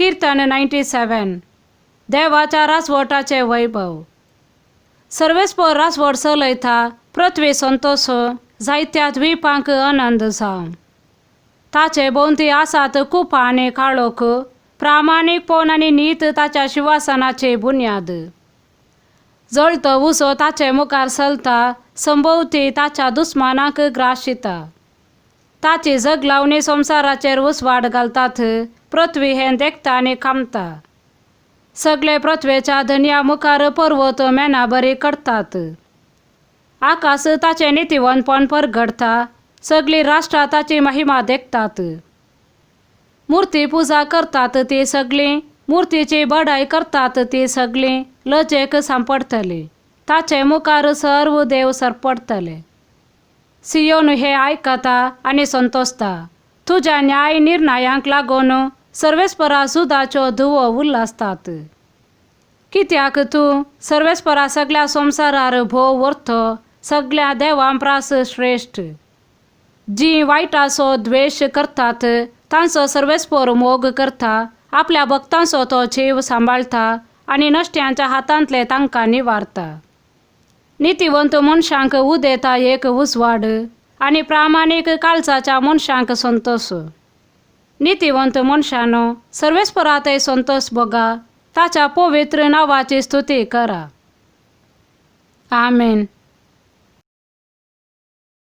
किर्तन 97. देवाच्या राजवटाचें वैभव. सर्वेस्पर राजवट चलयता, पृथ्वी संतोश, जायत्या द्वीपांक आनंद जावं. ताचे भोंवती आसात कुपां आनी काळोख, प्रामाणीकपण आनी नीत ताच्या शिवासनाची बुन्याद. जळतो उजो ताचे मुखार चलता, संभोवती ताच्या दुस्मानाक ग्राशिता. ताची जगलावणी संवसाराचेर उजवाड घालतात, पृथ्वी हें देखता आनी कामता. सगळे पृथ्वेच्या धनया मुखार पर्वत मेणाबरी करतात. आकाश ताचें नितीवंतपण परगटता, सगळीं राष्ट्रां ताची महिमा देखतात. मुर्ती पुजा करतात ती सगळीं, मुर्तीची बडाय करतात ती सगळीं लजेक सांपडटली. ताचे मुखार सर्व देव सरपडटले. सियोन हें आयकता आनी संतोसता. तुज्या न्याय निर्णयांक लागून सर्वेस्परा सुदाच्यो धुवो उल्हासतात. कित्याक तूं सर्वेस्परा सगळ्या संवसारार भोव व्हरतो, सगळ्या देवां प्रास श्रेश्ठ. जीं वायटाचो द्वेश करतात तांचो सर्वेस्पर मोग करता, आपल्या भक्तांचो तो जीव सांबाळटा आनी नश्ट्यांच्या हातांतले तांकां निवारता. नितीवंत मनशांक उदेता एक उजवाड आनी प्रामाणीक काळजाच्या मनशांक संतोश. नितीवंत मनशानो, सर्वेस्परा थंय संतोश भोगा, ताच्या पवित्र नांवाची स्तुती करा. आमेन.